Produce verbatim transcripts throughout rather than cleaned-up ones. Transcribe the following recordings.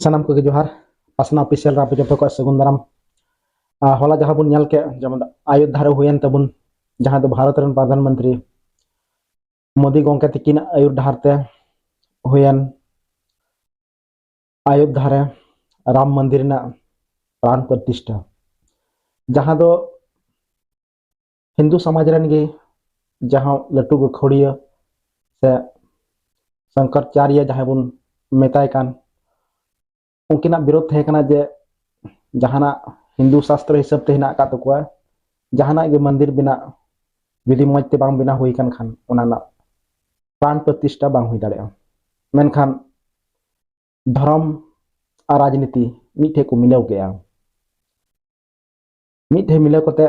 ᱥᱟᱱᱟᱢ ᱠᱚᱜᱮ ᱡᱚᱦᱟᱨ᱾ ᱯᱟᱥᱱᱟ ᱚᱯᱷᱤᱥᱤᱭᱟᱞ ᱨᱮ ᱟᱯᱮ ᱡᱚᱛᱚ ᱠᱚᱣᱟᱜ ᱥᱟᱹᱜᱩᱱ ᱫᱟᱨᱟᱢ᱾ ᱟᱨ ᱦᱚᱞᱟ ᱡᱟᱦᱟᱸ ᱵᱚᱱ ᱧᱮᱞ ᱠᱮᱫ, ᱡᱮᱢᱚᱱ ᱟᱭᱳᱫᱽᱫᱷᱟ ᱨᱮ ᱦᱩᱭᱮᱱ ᱛᱟᱵᱚᱱ, ᱡᱟᱦᱟᱸ ᱫᱚ ᱵᱷᱟᱨᱚᱛ ᱨᱮᱱ ᱯᱨᱚᱫᱷᱟᱱ ᱢᱚᱱᱛᱨᱤ ᱢᱳᱫᱤ ᱜᱚᱢᱠᱮ ᱛᱤᱠᱤᱱ ᱟᱹᱭᱩᱨ ᱰᱟᱦᱟᱨ ᱛᱮ ᱦᱩᱭᱮᱱ ᱟᱭᱳᱫᱽᱫᱷᱟ ᱨᱮ ᱨᱟᱢ ᱢᱚᱱᱫᱤᱨ ᱨᱮᱱᱟᱜ ᱯᱨᱟᱱ ᱯᱨᱚᱛᱤᱥᱴᱷᱟ, ᱡᱟᱦᱟᱸ ᱫᱚ ᱦᱤᱱᱫᱩ ᱥᱚᱢᱟᱡᱽ ᱨᱮᱱ ᱜᱮ ᱡᱟᱦᱟᱸ ᱞᱟᱹᱴᱩ ᱜᱟᱹᱠᱷᱩᱲᱤᱭᱟᱹ ᱥᱮ ᱥᱚᱝᱠᱚᱨᱪᱟᱨᱭᱚ ᱡᱟᱦᱟᱸᱭ ᱵᱚᱱ ᱢᱮᱛᱟᱭ ᱠᱟᱱ, ᱩᱱᱠᱤᱱᱟᱜ ᱵᱤᱨᱳᱫᱷ ᱛᱟᱦᱮᱸ ᱠᱟᱱᱟ ᱡᱮ ᱡᱟᱦᱟᱱᱟᱜ ᱦᱤᱱᱫᱩ ᱥᱟᱥᱛᱨᱚ ᱦᱤᱥᱟᱹᱵ ᱛᱮ ᱦᱮᱱᱟᱜ ᱟᱠᱟᱫ ᱛᱟᱠᱚᱣᱟ, ᱡᱟᱦᱟᱱᱟᱜ ᱜᱮ ᱢᱚᱱᱫᱤᱨ ᱵᱮᱱᱟᱜ ᱡᱩᱫᱤ ᱢᱚᱡᱽ ᱛᱮ ᱵᱟᱝ ᱵᱮᱱᱟᱣ ᱦᱩᱭ ᱟᱠᱟᱱ ᱠᱷᱟᱱ, ᱚᱱᱟ ᱨᱮᱱᱟᱜ ᱯᱨᱟᱱ ᱯᱨᱚᱛᱤᱥᱴᱷᱟ ᱵᱟᱝ ᱦᱩᱭ ᱫᱟᱲᱮᱭᱟᱜᱼᱟ᱾ ᱢᱮᱱᱠᱷᱟᱱ ᱫᱷᱚᱨᱚᱢ ᱟᱨ ᱨᱟᱡᱽᱱᱤᱛᱤ ᱢᱤᱫ ᱴᱷᱮᱱ ᱠᱚ ᱢᱤᱞᱟᱹᱣ ᱠᱮᱜᱼᱟ᱾ ᱢᱤᱫ ᱴᱷᱮᱱ ᱢᱤᱞᱟᱹᱣ ᱠᱟᱛᱮ,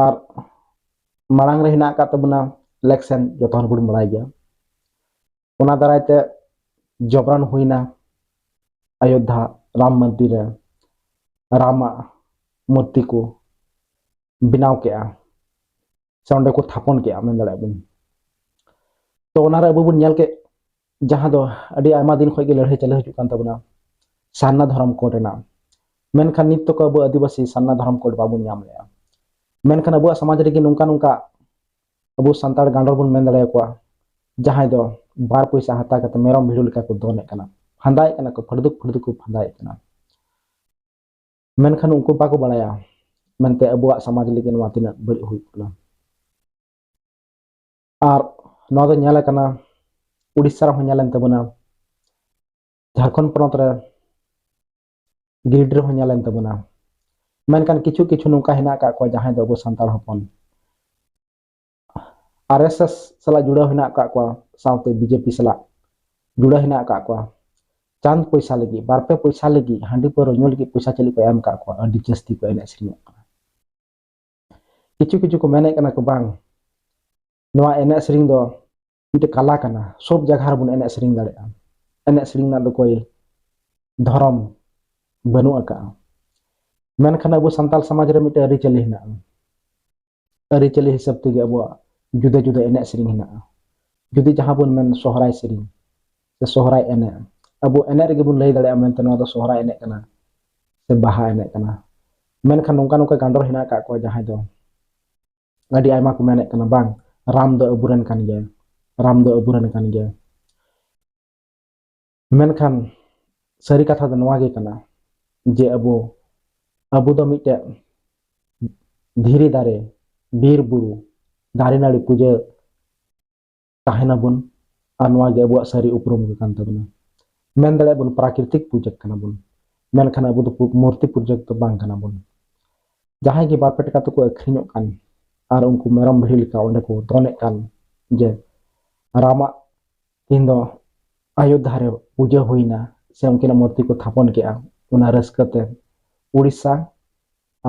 ᱟᱨ ᱢᱟᱲᱟᱝ ᱨᱮ ᱦᱮᱱᱟᱜ ᱟᱠᱟᱫ ᱛᱟᱵᱚᱱᱟ ᱤᱞᱮᱠᱥᱮᱱ, ᱡᱚᱛᱚ ᱦᱚᱲ ᱵᱚᱱ ᱵᱟᱲᱟᱭ ᱜᱮᱭᱟ᱾ ᱚᱱᱟ ᱫᱟᱨᱟᱭ ᱛᱮ ᱡᱚᱵᱽᱨᱟᱱ ᱦᱩᱭᱱᱟ ᱟᱭᱳᱫᱽᱫᱷᱟ ᱨᱟᱢ ᱢᱚᱱᱫᱤᱨ ᱨᱮ ᱨᱟᱢᱟᱜ ᱢᱩᱨᱛᱤ ᱠᱚ ᱵᱮᱱᱟᱣ ᱠᱮᱜᱼᱟ, ᱥᱮ ᱚᱸᱰᱮ ᱠᱚ ᱛᱷᱟᱯᱚᱱ ᱠᱮᱜᱼᱟ, ᱢᱮᱱ ᱫᱟᱲᱮᱭᱟᱜᱼᱟ ᱵᱚᱱ᱾ ᱛᱚ ᱚᱱᱟᱨᱮ ᱟᱵᱚ ᱵᱚᱱ ᱧᱮᱞ ᱠᱮᱫ, ᱡᱟᱦᱟᱸ ᱫᱚ ᱟᱹᱰᱤ ᱟᱭᱢᱟ ᱫᱤᱱ ᱠᱷᱚᱱ ᱜᱮ ᱞᱟᱹᱲᱦᱟᱹᱭ ᱪᱟᱹᱞᱩ ᱦᱤᱡᱩᱜ ᱠᱟᱱ ᱛᱟᱵᱚᱱᱟ ᱥᱟᱨᱱᱟ ᱫᱷᱚᱨᱚᱢ ᱠᱳᱰ ᱨᱮᱱᱟᱜ᱾ ᱢᱮᱱᱠᱷᱟᱱ ᱱᱤᱛ ᱛᱚᱠᱚ ᱟᱵᱚ ᱟᱹᱫᱤᱵᱟᱹᱥᱤ ᱥᱟᱨᱱᱟ ᱫᱷᱚᱨᱚᱢ ᱠᱳᱰ ᱵᱟᱵᱚᱱ ᱧᱟᱢ ᱞᱮᱜᱼᱟ᱾ ᱢᱮᱱᱠᱷᱟᱱ ᱟᱵᱚᱣᱟᱜ ᱥᱚᱢᱟᱡᱽ ᱨᱮᱜᱮ ᱱᱚᱝᱠᱟ ᱱᱚᱝᱠᱟ ᱟᱵᱚ ᱥᱟᱱᱛᱟᱲ ᱜᱟᱸᱰᱚ ᱵᱚᱱ ᱢᱮᱱ ᱫᱟᱲᱮᱭᱟᱠᱚᱣᱟ, ᱡᱟᱦᱟᱸᱭ ᱫᱚ ᱵᱟᱨ ᱯᱚᱭᱥᱟ ᱦᱟᱛᱟᱣ ᱠᱟᱛᱮ ᱢᱮᱨᱚᱢ ᱵᱷᱤᱲᱩ ᱞᱮᱠᱟ ᱠᱚ ᱫᱚᱱᱮᱫ ᱠᱟᱱᱟ, ᱯᱷᱟᱸᱫᱟᱭᱮᱫ ᱠᱟᱱᱟ ᱠᱚ, ᱯᱷᱟᱹᱲᱫᱩᱠ ᱯᱷᱟᱹᱲᱫᱩᱠ ᱠᱚ ᱯᱷᱟᱸᱫᱟᱭᱮᱫ ᱠᱟᱱᱟ᱾ ᱢᱮᱱᱠᱷᱟᱱ ᱩᱱᱠᱩ ᱵᱟᱠᱚ ᱵᱟᱲᱟᱭᱟ ᱢᱮᱱᱛᱮ ᱟᱵᱚᱣᱟᱜ ᱥᱚᱢᱟᱡᱽ ᱞᱟᱹᱜᱤᱫ ᱱᱚᱣᱟ ᱛᱤᱱᱟᱹᱜ ᱵᱟᱹᱲᱤᱡ ᱦᱩᱭᱩᱜ ᱠᱟᱱᱟ᱾ ᱟᱨ ᱱᱚᱣᱟ ᱫᱚ ᱧᱮᱞ ᱟᱠᱟᱱᱟ, ᱩᱲᱤᱥᱥᱟ ᱨᱮᱦᱚᱸ ᱧᱮᱞᱮᱱ ᱛᱟᱵᱚᱱᱟ, ᱡᱷᱟᱲᱠᱷᱚᱸᱰ ᱯᱚᱱᱚᱛ ᱨᱮ, ᱜᱤᱨᱤᱰᱤ ᱨᱮᱦᱚᱸ ᱧᱮᱞᱮᱱ ᱛᱟᱵᱚᱱᱟ᱾ ᱢᱮᱱᱠᱷᱟᱱ ᱠᱤᱪᱷᱩ ᱠᱤᱪᱷᱩ ᱱᱚᱝᱠᱟ ᱦᱮᱱᱟᱜ ᱟᱠᱟᱫ ᱠᱚᱣᱟ ᱡᱟᱦᱟᱸᱭ ᱫᱚ ᱟᱵᱚ ᱥᱟᱱᱛᱟᱲ ᱦᱚᱯᱚᱱ ᱟᱨ ᱮᱥ ᱮᱥ ᱥᱟᱞᱟᱜ ᱡᱩᱲᱟᱹᱣ ᱦᱮᱱᱟᱜ ᱟᱠᱟᱫ ᱠᱚᱣᱟ, ᱥᱟᱶᱛᱮ ᱵᱤ ᱡᱮ ᱯᱤ ᱥᱟᱞᱟᱜ ᱡᱩᱲᱟᱹᱣ ᱦᱮᱱᱟᱜ ᱟᱠᱟᱫ ᱠᱚᱣᱟ᱾ ᱪᱟᱸᱫ ᱯᱚᱭᱥᱟ ᱞᱟᱹᱜᱤᱫ, ᱵᱟᱨ ᱯᱮ ᱯᱚᱭᱥᱟ ᱞᱟᱹᱜᱤᱫ, ᱦᱟᱺᱰᱤ ᱯᱟᱹᱣᱨᱟᱹ ᱧᱩ ᱞᱟᱹᱜᱤᱫ ᱯᱚᱭᱥᱟ ᱪᱮᱫ ᱞᱮᱠᱟ ᱮᱢ ᱟᱠᱟᱫ ᱠᱚᱣᱟ, ᱟᱹᱰᱤ ᱡᱟᱹᱥᱛᱤ ᱠᱚ ᱮᱱᱮᱡ ᱥᱮᱨᱮᱧᱚᱜ ᱠᱟᱱᱟ᱾ ᱠᱤᱪᱷᱩ ᱠᱤᱪᱷᱩ ᱠᱚ ᱢᱮᱱᱮᱫ ᱠᱟᱱᱟ ᱠᱚ, ᱵᱟᱝ, ᱱᱚᱣᱟ ᱮᱱᱮᱡ ᱥᱮᱨᱮᱧ ᱫᱚ ᱢᱤᱫᱴᱮᱡ ᱠᱟᱞᱟ ᱠᱟᱱᱟ, ᱥᱚᱵ ᱡᱟᱭᱜᱟ ᱨᱮᱵᱚᱱ ᱮᱱᱮᱡ ᱥᱮᱨᱮᱧ ᱫᱟᱲᱮᱭᱟᱜᱼᱟ᱾ ᱮᱱᱮᱡ ᱥᱮᱨᱮᱧ ᱨᱮᱱᱟᱜ ᱫᱚ ᱠᱳᱭ ᱫᱷᱚᱨᱚᱢ ᱵᱟᱹᱱᱩᱜ ᱟᱠᱟᱫᱼᱟ᱾ ᱢᱮᱱᱠᱷᱟᱱ ᱟᱵᱚ ᱥᱟᱱᱛᱟᱲ ᱥᱚᱢᱟᱡᱽ ᱨᱮ ᱢᱤᱫᱴᱮᱡ ᱟᱹᱨᱤᱪᱟᱹᱞᱤ ᱦᱮᱱᱟᱜᱼᱟ᱾ ᱟᱹᱨᱤᱪᱟᱹᱞᱤ ᱦᱤᱥᱟᱹᱵ ᱛᱮᱜᱮ ᱟᱵᱚᱣᱟᱜ ᱡᱩᱫᱟᱹ ᱡᱩᱫᱟᱹ ᱮᱱᱮᱡ ᱥᱮᱨᱮᱧ ᱦᱮᱱᱟᱜᱼᱟ᱾ ᱡᱩᱫᱤ ᱡᱟᱦᱟᱸ ᱵᱚᱱ ᱢᱮᱱ ᱥᱚᱦᱨᱟᱭ ᱥᱮᱨᱮᱧ ᱥᱮ ᱥᱚᱦᱨᱟᱭ ᱮᱱᱮᱡ, ᱟᱵᱚ ᱮᱱᱮᱡ ᱨᱮᱜᱮ ᱵᱚᱱ ᱞᱟᱹᱭ ᱫᱟᱲᱮᱭᱟᱜᱼᱟ ᱢᱮᱱᱛᱮ ᱱᱚᱣᱟ ᱫᱚ ᱥᱚᱦᱨᱟᱭ ᱮᱱᱮᱡ ᱠᱟᱱᱟ ᱥᱮ ᱵᱟᱦᱟ ᱮᱱᱮᱡ ᱠᱟᱱᱟ᱾ ᱢᱮᱱᱠᱷᱟᱱ ᱱᱚᱝᱠᱟ ᱱᱚᱝᱠᱟ ᱜᱟᱸᱰᱚᱨ ᱦᱮᱱᱟᱜ ᱟᱠᱟᱫ ᱠᱚᱣᱟ ᱡᱟᱦᱟᱸᱭ ᱫᱚ ᱟᱹᱰᱤ ᱟᱭᱢᱟ ᱠᱚ ᱢᱮᱱᱮᱫ ᱠᱟᱱᱟ, ᱵᱟᱝ, ᱨᱟᱢ ᱫᱚ ᱟᱵᱚᱨᱮᱱ ᱠᱟᱱ ᱜᱮᱭᱟᱭ, ᱨᱟᱢ ᱫᱚ ᱟᱵᱚᱨᱮᱱ ᱠᱟᱱ ᱜᱮᱭᱟᱭ᱾ ᱢᱮᱱᱠᱷᱟᱱ ᱥᱟᱹᱨᱤ ᱠᱟᱛᱷᱟ ᱫᱚ ᱱᱚᱣᱟ ᱜᱮ ᱠᱟᱱᱟ ᱡᱮ ᱟᱵᱚ, ᱟᱵᱚ ᱫᱚ ᱢᱤᱫᱴᱮᱡ ᱫᱷᱤᱨᱤ ᱫᱟᱨᱮ, ᱵᱤᱨ ᱵᱩᱨᱩ, ᱫᱟᱨᱮ ᱱᱟᱹᱲᱤ ᱯᱩᱡᱟᱹ ᱛᱟᱦᱮᱱᱟᱵᱚᱱ᱾ ᱟᱨ ᱱᱚᱣᱟ ᱜᱮ ᱟᱵᱚᱣᱟᱜ ᱥᱟᱹᱨᱤ ᱩᱯᱨᱩᱢ ᱜᱮ ᱠᱟᱱ ᱛᱟᱵᱚᱱᱟ᱾ ᱢᱮᱱ ᱫᱟᱲᱮᱭᱟᱜ ᱵᱚᱱ ᱯᱨᱟᱠᱨᱤᱛᱤᱠ ᱯᱩᱡᱟᱹ ᱠᱟᱱᱟ ᱵᱚᱱ, ᱢᱮᱱᱠᱷᱟᱱ ᱟᱵᱚ ᱫᱚ ᱯᱩ-, ᱢᱩᱨᱛᱤ ᱯᱩᱡᱟᱹ ᱫᱚ ᱵᱟᱝ ᱠᱟᱱᱟ ᱵᱚᱱ᱾ ᱡᱟᱦᱟᱸᱭ ᱜᱮ ᱵᱟᱨ ᱯᱮ ᱴᱟᱠᱟ ᱛᱮᱠᱚ ᱟᱹᱠᱷᱨᱤᱧᱚᱜ ᱠᱟᱱ ᱟᱨ ᱩᱱᱠᱩ ᱢᱮᱨᱚᱢ ᱵᱷᱤᱲᱤ ᱞᱮᱠᱟ ᱚᱸᱰᱮ ᱠᱚ ᱫᱚᱱᱮᱫ ᱠᱟᱱ ᱡᱮ ᱨᱟᱢᱟᱜ ᱛᱮᱦᱮᱧ ᱫᱚ ᱟᱭᱳᱫᱷᱟ ᱨᱮ ᱯᱩᱡᱟᱹ ᱦᱩᱭᱱᱟ ᱥᱮ ᱩᱱᱠᱤᱱᱟᱜ ᱢᱩᱨᱛᱤ ᱠᱚ ᱛᱷᱟᱯᱚᱱ ᱠᱮᱜᱼᱟ, ᱚᱱᱟ ᱨᱟᱹᱥᱠᱟᱹ ᱛᱮ ᱩᱲᱤᱥᱥᱟ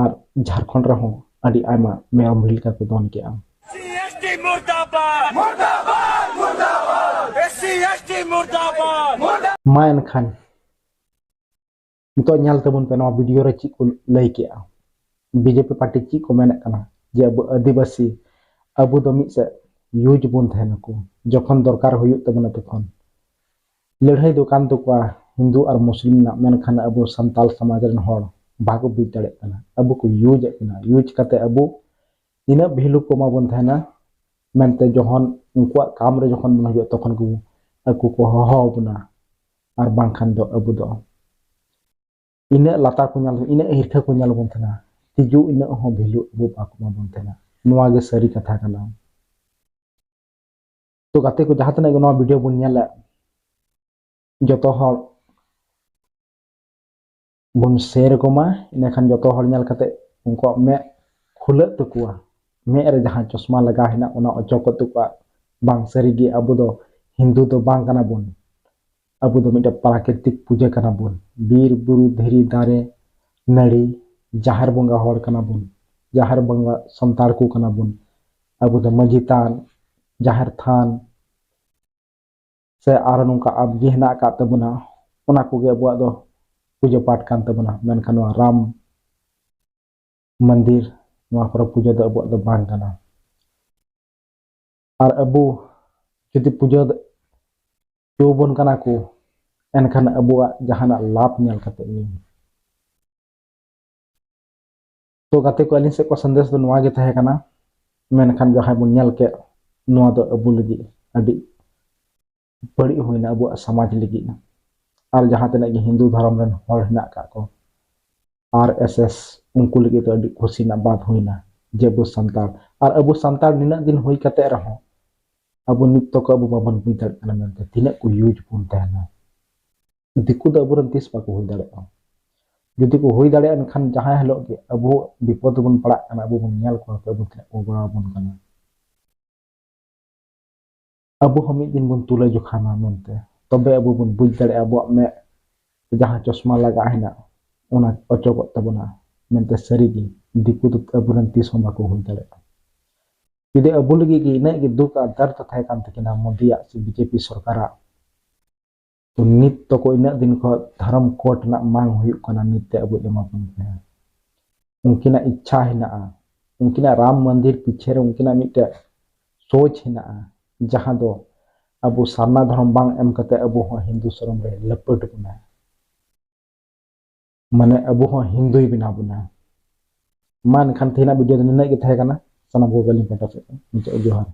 ᱟᱨ ᱡᱷᱟᱲᱠᱷᱚᱸᱰ ᱨᱮᱦᱚᱸ ᱟᱹᱰᱤ ᱟᱭᱢᱟ ᱢᱮᱨᱚᱢ ᱵᱷᱤᱲᱤ ᱞᱮᱠᱟ ᱠᱚ ᱫᱚᱱ ᱠᱮᱜᱼᱟ᱾ SC ST मुर्दाबाद मुर्दाबाद मुर्दाबाद SC ST मुर्दाबाद मुर्दाबाद ᱢᱟ ᱮᱱᱠᱷᱟᱱ ᱱᱤᱛᱚᱜ ᱧᱮᱞ ᱛᱟᱵᱚᱱ ᱯᱮ ᱱᱚᱣᱟ ᱵᱷᱤᱰᱤᱭᱳ ᱨᱮ ᱪᱮᱫ ᱠᱚ ᱞᱟᱹᱭ ᱠᱮᱜᱼᱟ᱾ ᱵᱤᱡᱮᱯᱤ ᱯᱟᱨᱴᱤ ᱪᱮᱫ ᱠᱚ ᱢᱮᱱᱮᱫ ᱠᱟᱱᱟ ᱡᱮ ᱟᱵᱚ ᱟᱹᱫᱤᱵᱟᱹᱥᱤ, ᱟᱵᱚ ᱫᱚ ᱢᱤᱫ ᱥᱮᱫ ᱤᱭᱩᱡᱽ ᱵᱚᱱ ᱛᱟᱦᱮᱱᱟᱠᱚ, ᱡᱚᱠᱷᱚᱱ ᱫᱚᱨᱠᱟᱨ ᱦᱩᱭᱩᱜ ᱛᱟᱵᱚᱱᱟ ᱛᱚᱠᱷᱚᱱ᱾ ᱞᱟᱹᱲᱦᱟᱹᱭ ᱫᱚ ᱠᱟᱱ ᱛᱟᱠᱚᱣᱟ ᱦᱤᱱᱫᱩ ᱟᱨ ᱢᱩᱥᱞᱤᱢ ᱨᱮᱱᱟᱜ, ᱢᱮᱱᱠᱷᱟᱱ ᱟᱵᱚ ᱥᱟᱱᱛᱟᱞ ᱥᱚᱢᱟᱡᱽ ᱨᱮᱱ ᱦᱚᱲ ᱵᱟᱠᱚ ᱵᱩᱡᱽ ᱫᱟᱲᱮᱭᱟᱜ ᱠᱟᱱᱟ᱾ ᱟᱵᱚ ᱠᱚ ᱤᱭᱩᱡᱽ ᱮᱫ ᱵᱚᱱᱟ, ᱤᱭᱩᱡᱽ ᱠᱟᱛᱮ ᱟᱵᱚ ᱤᱱᱟᱹᱜ ᱵᱷᱮᱞᱩ ᱠᱚ ᱮᱢᱟ ᱵᱚᱱ ᱛᱟᱦᱮᱱᱟ, ᱢᱮᱱᱛᱮ ᱡᱚᱠᱷᱚᱱ ᱩᱱᱠᱩᱣᱟᱜ ᱠᱟᱢ ᱨᱮ ᱡᱚᱠᱷᱚᱱ ᱵᱚᱱ ᱦᱤᱡᱩᱜᱼᱟ ᱛᱚᱠᱷᱚᱱ ᱠᱚ ᱟᱠᱚ ᱠᱚ ᱦᱚᱦᱚ ᱟᱵᱚᱱᱟ ᱟᱨ ᱵᱟᱝᱠᱷᱟᱱ ᱫᱚ ᱟᱵᱚ ᱫᱚ ᱤᱱᱟᱹᱜ ᱞᱟᱛᱟᱨ ᱠᱚ ᱧᱮᱞ, ᱤᱱᱟᱹᱜ ᱦᱤᱨᱠᱷᱟᱹ ᱠᱚ ᱧᱮᱞ ᱵᱚᱱ ᱛᱟᱦᱮᱱᱟ, ᱛᱤᱡᱩ ᱤᱱᱟᱹᱜ ᱦᱚᱸ ᱵᱷᱮᱞᱩ ᱟᱵᱚ ᱵᱟᱠᱚ ᱮᱢᱟ ᱵᱚᱱ ᱛᱟᱦᱮᱱᱟ᱾ ᱱᱚᱣᱟ ᱜᱮ ᱥᱟᱹᱨᱤ ᱠᱟᱛᱷᱟ ᱠᱟᱱᱟ᱾ ᱛᱚ ᱜᱟᱛᱮ ᱠᱚ, ᱡᱟᱦᱟᱸ ᱛᱤᱱᱟᱹᱜ ᱜᱮ ᱱᱚᱣᱟ ᱵᱷᱤᱰᱤᱭᱳ ᱵᱚᱱ ᱧᱮᱞᱮᱫ, ᱡᱚᱛᱚ ᱦᱚᱲ ᱵᱚᱱ ᱥᱮᱭᱟᱨ ᱟᱠᱚ ᱢᱟ, ᱤᱱᱟᱹᱠᱷᱟᱱ ᱡᱚᱛᱚ ᱦᱚᱲ ᱧᱮᱞ ᱠᱟᱛᱮ ᱩᱱᱠᱩᱣᱟᱜ ᱢᱮᱫ ᱠᱷᱩᱞᱟᱹᱜ ᱛᱟᱠᱚᱣᱟ, ᱢᱮᱫ ᱨᱮ ᱡᱟᱦᱟᱸ ᱪᱚᱥᱢᱟ ᱞᱟᱜᱟᱣ ᱦᱮᱱᱟᱜ ᱚᱱᱟ ᱚᱪᱚᱜᱚᱜ ᱛᱟᱠᱚᱣᱟ, ᱵᱟᱝ ᱥᱟᱹᱨᱤᱜᱮ ᱟᱵᱚ ᱫᱚ ᱦᱤᱱᱫᱩ ᱫᱚ ᱵᱟᱝ ᱠᱟᱱᱟ ᱵᱚᱱ, ᱟᱵᱚ ᱫᱚ ᱢᱤᱫᱴᱮᱱ ᱯᱨᱟᱠᱨᱤᱛᱤᱠ ᱯᱩᱡᱟᱹ ᱠᱟᱱᱟ ᱵᱚᱱ, ᱵᱤᱨ ᱵᱩᱨᱩ ᱫᱷᱤᱨᱤ ᱫᱟᱨᱮ ᱱᱟᱹᱲᱤ ᱡᱟᱦᱮᱨ ᱵᱚᱸᱜᱟ ᱦᱚᱲ ᱠᱟᱱᱟ ᱵᱚᱱ, ᱡᱟᱦᱮᱨ ᱵᱚᱸᱜᱟ ᱥᱟᱱᱛᱟᱲ ᱠᱚ ᱠᱟᱱᱟ ᱵᱚᱱ, ᱟᱵᱚ ᱫᱚ ᱢᱟᱹᱡᱷᱤ ᱛᱷᱟᱱ, ᱡᱟᱦᱮᱨ ᱛᱷᱟᱱ, ᱥᱮ ᱟᱨᱦᱚᱸ ᱱᱚᱝᱠᱟ ᱟᱵᱜᱮ ᱦᱮᱱᱟᱜ ᱟᱠᱟᱫ ᱛᱟᱵᱚᱱᱟ, ᱚᱱᱟ ᱠᱚᱜᱮ ᱟᱵᱚᱣᱟᱜ ᱫᱚ ᱯᱩᱡᱟᱹ ᱯᱟᱴ ᱠᱟᱱ ᱛᱟᱵᱚᱱᱟ᱾ ᱢᱮᱱᱠᱷᱟᱱ ᱱᱚᱣᱟ ᱨᱟᱢ ᱢᱚᱱᱫᱤᱨ, ᱱᱚᱣᱟ ᱠᱚᱨᱮ ᱯᱩᱡᱟᱹ ᱫᱚ ᱟᱵᱚᱣᱟᱜ ᱫᱚ ᱵᱟᱝ ᱠᱟᱱᱟ᱾ ᱟᱨ ᱟᱵᱚ ᱡᱩᱫᱤ ᱯᱩᱡᱟᱹ ᱦᱚᱪᱚ ᱵᱚᱱ ᱠᱟᱱᱟ ᱠᱚ, ᱮᱱᱠᱷᱟᱱ ᱟᱵᱚᱣᱟᱜ ᱡᱟᱦᱟᱱᱟᱜ ᱞᱟᱵᱷ ᱧᱮᱞ ᱠᱟᱛᱮ ᱜᱮ᱾ ᱛᱚ ᱜᱟᱛᱮ ᱠᱚ, ᱟᱹᱞᱤᱧ ᱥᱮᱫ ᱠᱚ ᱥᱟᱸᱫᱮᱥ ᱫᱚ ᱱᱚᱣᱟ ᱜᱮ ᱛᱟᱦᱮᱸ ᱠᱟᱱᱟ, ᱢᱮᱱᱠᱷᱟᱱ ᱡᱟᱦᱟᱸᱭ ᱵᱚᱱ ᱧᱮᱞ ᱠᱮᱫ, ᱱᱚᱣᱟ ᱫᱚ ᱟᱵᱚ ᱞᱟᱹᱜᱤᱫ ᱟᱹᱰᱤ ᱵᱟᱹᱲᱤᱡ ᱦᱩᱭᱱᱟ, ᱟᱵᱚᱣᱟᱜ ᱥᱚᱢᱟᱡᱽ ᱞᱟᱹᱜᱤᱫ᱾ ᱟᱨ ᱡᱟᱦᱟᱸ ᱛᱤᱱᱟᱹᱜ ᱜᱮ ᱦᱤᱱᱫᱩ ᱫᱷᱚᱨᱚᱢ ᱨᱮᱱ ᱦᱚᱲ ᱦᱮᱱᱟᱜ ᱟᱠᱟᱫ ᱠᱚ, ᱟᱨ ᱮᱥ ᱮᱥ, ᱩᱱᱠᱩ ᱞᱟᱹᱜᱤᱫ ᱫᱚ ᱟᱹᱰᱤ ᱠᱩᱥᱤ ᱨᱮᱱᱟᱜ ᱵᱟᱛ ᱦᱩᱭᱱᱟ ᱡᱮ ᱟᱵᱚ ᱥᱟᱱᱛᱟᱲ, ᱟᱨ ᱟᱵᱚ ᱥᱟᱱᱛᱟᱲ ᱱᱤᱱᱟᱹᱜ ᱫᱤᱱ ᱦᱩᱭ ᱠᱟᱛᱮ ᱨᱮᱦᱚᱸ ᱟᱵᱚ ᱱᱤᱛ ᱛᱚᱠᱚ ᱟᱵᱚ ᱵᱟᱵᱚᱱ ᱵᱩᱡᱽ ᱫᱟᱲᱮᱭᱟᱜ ᱠᱟᱱᱟ ᱢᱮᱱᱛᱮ ᱛᱤᱱᱟᱹᱜ ᱠᱚ ᱤᱭᱩᱡᱽ ᱵᱚᱱ ᱛᱟᱦᱮᱱᱟ᱾ ᱫᱤᱠᱩ ᱫᱚ ᱟᱵᱚᱨᱮᱱ ᱛᱤᱥ ᱵᱟᱠᱚ ᱦᱩᱭ ᱫᱟᱲᱮᱭᱟᱜᱼᱟ᱾ ᱡᱩᱫᱤ ᱠᱚ ᱦᱩᱭ ᱫᱟᱲᱮᱭᱟᱜᱼᱟ, ᱮᱱᱠᱷᱟᱱ ᱡᱟᱦᱟᱸ ᱦᱤᱞᱳᱜ ᱜᱮ ᱟᱵᱚ ᱵᱤᱯᱚᱫ ᱨᱮᱵᱚᱱ ᱯᱟᱲᱟᱜ ᱠᱟᱱᱟ, ᱟᱵᱚ ᱵᱚᱱ ᱧᱮᱞ ᱠᱚᱣᱟ ᱠᱚ ᱟᱵᱚ ᱛᱤᱱᱟᱹᱜ ᱠᱚ ᱜᱚᱲᱚ ᱟᱵᱚᱱ ᱠᱟᱱᱟ᱾ ᱟᱵᱚ ᱦᱚᱸ ᱢᱤᱫ ᱫᱤᱱ ᱵᱚᱱ ᱛᱩᱞᱟᱹ ᱡᱚᱠᱷᱟ ᱢᱟ ᱢᱮᱱᱛᱮ, ᱛᱚᱵᱮ ᱟᱵᱚ ᱵᱚᱱ ᱵᱩᱡᱽ ᱫᱟᱲᱮᱭᱟᱜᱼᱟ ᱟᱵᱚᱣᱟᱜ ᱢᱮᱫ ᱨᱮ ᱡᱟᱦᱟᱸ ᱪᱚᱥᱢᱟ ᱞᱟᱜᱟᱜ ᱦᱮᱱᱟᱜ, ᱚᱱᱟ ᱚᱪᱚᱜᱚᱜ ᱛᱟᱵᱚᱱᱟ ᱢᱮᱱᱛᱮ᱾ ᱥᱟᱹᱨᱤᱜᱮ ᱫᱤᱠᱩ ᱫᱚ ᱟᱵᱚᱨᱮᱱ ᱛᱤᱥ ᱦᱚᱸ ᱵᱟᱠᱚ ᱦᱩᱭ ᱫᱟᱲᱮᱭᱟᱜᱼᱟ᱾ ᱡᱩᱫᱤ ᱟᱵᱚ ᱞᱟᱹᱜᱤᱫ ᱜᱮ ᱤᱱᱟᱹᱜ ᱜᱮ ᱫᱩᱠ ᱟᱨ ᱫᱟᱨᱫ ᱛᱟᱦᱮᱸ ᱠᱟᱱ ᱛᱟᱹᱠᱤᱱᱟ ᱢᱳᱫᱤᱭᱟᱜ ᱥᱮ ᱵᱤᱡᱮᱯᱤ ᱥᱚᱨᱠᱟᱨᱟᱜ, ᱛᱚ ᱱᱤᱛ ᱛᱚᱠᱚ ᱤᱱᱟᱹᱜ ᱫᱤᱱ ᱠᱷᱚᱱ ᱫᱷᱚᱨᱚᱢ ᱠᱳᱰ ᱨᱮᱱᱟᱜ ᱢᱟᱝ ᱦᱩᱭᱩᱜ ᱠᱟᱱᱟ, ᱱᱤᱛ ᱛᱮ ᱟᱵᱚ ᱮᱢᱟ ᱵᱚᱱ ᱯᱮ᱾ ᱩᱱᱠᱤᱱᱟᱜ ᱤᱪᱪᱷᱟ ᱦᱮᱱᱟᱜᱼᱟ, ᱩᱱᱠᱤᱱᱟᱜ ᱨᱟᱢ ᱢᱚᱱᱫᱤᱨ ᱯᱤᱪᱷᱮ ᱨᱮ ᱩᱱᱠᱤᱱᱟᱜ ᱢᱤᱫᱴᱮᱡ ᱥᱳᱪ ᱦᱮᱱᱟᱜᱼᱟ, ᱡᱟᱦᱟᱸ ᱫᱚ ᱟᱵᱚ ᱥᱟᱨᱱᱟ ᱫᱷᱚᱨᱚᱢ ᱵᱟᱝ ᱮᱢ ᱠᱟᱛᱮ ᱟᱵᱚ ᱦᱚᱸ ᱦᱤᱱᱫᱩ ᱫᱷᱚᱨᱚᱢ ᱨᱮ ᱞᱟᱯᱟᱹᱴ ᱵᱚᱱᱟ, ᱢᱟᱱᱮ ᱟᱵᱚ ᱦᱚᱸ ᱦᱤᱱᱫᱩᱭ ᱵᱮᱱᱟᱣ ᱵᱚᱱᱟ᱾ ᱢᱟ ᱮᱱᱠᱷᱟᱱ ᱛᱮᱦᱮᱧᱟᱜ ᱵᱷᱤᱰᱤᱭᱳ ᱫᱚ ᱱᱤᱱᱟᱹᱜ ᱜᱮ ᱛᱟᱦᱮᱸ ᱠᱟᱱᱟ᱾ ᱥᱟᱱᱟᱢ ᱠᱚᱜᱮ ᱟᱹᱞᱤᱧ ᱯᱟᱦᱴᱟ ᱥᱮᱫ ᱠᱷᱚᱱ ᱢᱩᱪᱟᱹᱫ ᱡᱚᱦᱟᱨ᱾